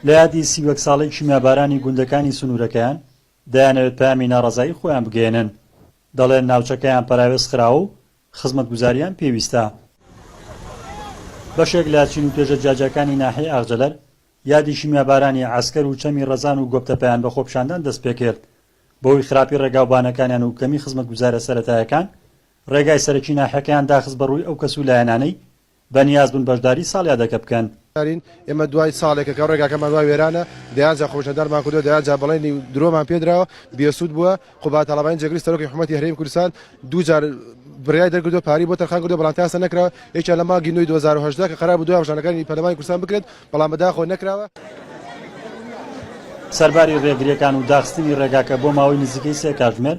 لە یادی 31 ساڵەی کیمیابارانی گوندەکانی سنوورەکەیان، دەیانەوێت پەیامی ناڕەزایی خۆیان بگەیەنن، دەڵێن ناوچەکەیان پەراوێز خراوە و خزمەتگوزارییان پێویستە. بەشێک لە چین و توێژە جیاجیاکانی ناحیەی ئاغجەلەر یادی کیمیابارانی عەسکەر و چەمی ڕەزان و گۆپتەپەیان بە خۆپیشاندان دەستپێکرد، بەهۆی خراپی ڕێگاوبانەکانیان و کەمی خزمەتگوزارە سەرەتایەکان ڕێگای سەرەکی ناحیەکەیان داخست بەڕووی ئەو کەس و لایەنانەی بەنیاز بوون بەشداری ساڵیادەکە بکەن. ئێمە دوای ساڵێکە کە ڕێگاکەمان وا وێرانە، دەیان جار خۆپیشاندانمان کردووە، دەیان جار بەڵێنی درۆمان پێدراوە، بێسوود بووە. قوباد تاڵەبانی جێگری سەرۆکی حکومەتی هەرێمی کوردستان دوو جار بڕیاری دەرکردووە، پارەی بۆ تەرخان کردووە، بەڵام تا ئێستا نەکراوە. یەکیان لە مانگی نۆی 2018 کە قەرار بوو دوای هەڵبژاردنەکانی پەرلەمانی کوردستان بکرێت، بەڵام بەداخەوە نەکراوە. سەرباری ڕێگرییەکان و داخستنی ڕێگاکە بۆ ماوەی نزیکەی سێ کاتژمێر،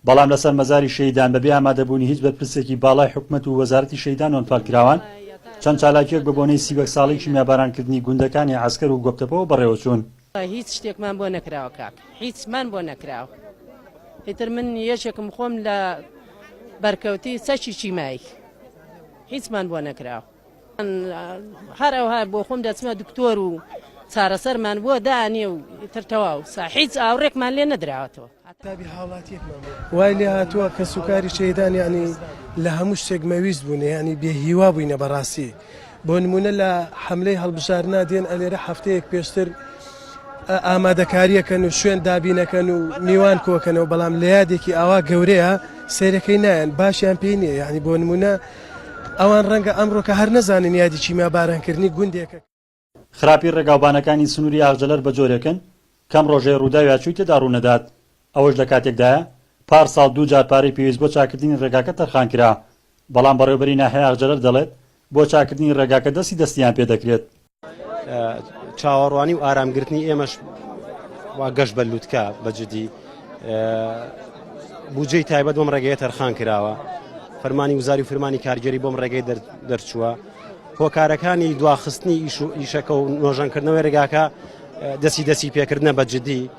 بەڵام لەسەر مەزاری شەهیدان بەبێ ئامادەبوونی هیچ بەرپرسێکی باڵای حکومەت و وەزارەتی شەهیدان و ئەنفالکراوان، چەند چالاکییەک بە بۆنەی 31 ساڵەی کیمیابارانکردنی گوندەکانی عەسکەر و گۆپتەپەوە بەڕێوەچوون. هیچ شتێکمان بۆ نەکراوە کاک هیچمان بۆ نەکراوە ئیتر من یەکێکم خۆم لە بەرکەوتی چەکی کیمایی هیچمان بۆ نەکراوە. هەر ئەوها بۆ خۆم دەچمە دکتۆر و چارەسەرمان بۆ دانێ و ئیتر تەواو سا هیچ ئاوڕێکمان لێ نەدراوەتەوە. تابی هاوڵاتیەکمان بوو وای لێ هاتووە کەسوکاری شەهیدان یانی لە هەموو شتێک مەویست بوون یانی بێ هیوا بووینە بەڕاستی بۆ نمونە لە حەملەی هەڵبژاردنا دێن ئەلێرە هەفتەیەک پێشتر ئامادەکاریەکەن و شوێن دابینەکەن و میوان کۆکەنەوە بەڵام لە یادێکی ئاوا گەورەیە سەیرەکەی نایەن باشیان پێی نییە یعنی بۆ نمونە ئەوان ڕەنگە ئەمڕۆکە هەر نەزانن یادی کیمیابارانکردنی گوندێکە. خراپی ڕێگاوبانەکانی سنووری ئاغجەلەر بە جۆرێکن کەم ڕۆژەیە ڕووداوی هاتچووی تێدا ڕوونەدات، ئەوەش لە کاتێکدایە پار ساڵ دوو جار پارەی پێویست بۆ چاککردنی ڕێگاکە تەرخانکرا، بەڵام بەڕێوەبەری ناحیەی ئاغجەلەر دەڵێت، بۆ چاککردنی ڕێگاکە دەستی دەستیان پێدەکرێت. چاوەڕوانی و ئارامگرتنی ئێمەش وا گەشت بە لوتکە بە جدی بودجەی تایبەت بۆم ڕێگەیە تەرخان کراوە فەرمانی وزاری و فرمانی کارگێری بۆم ڕێگەی دەرچووە هۆکارەکانی دواخستنی ئیش و ئیشەکە و نۆژەنکردنەوەی ڕێگاکە دەستی دەستی پێکردنە بە جدی.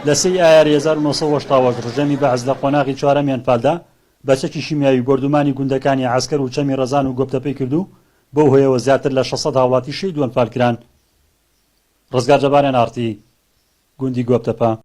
لە سێی ئایاری 1980 ڕژێمی بەعس لە قۆناغی چوارەمی ئەنفالدا بە چەکی شیمیاوی بۆردومانی گوندەکانی عەسکەر و چەمی ڕەزان و گۆپتەپەی کرد و بەو هۆیەوە زیاتر لە 600 هاوڵاتی شەهید و ئەنفال کران. ڕزگار جەبار ئێن ئاڕ تی، گوندی گۆپتەپە.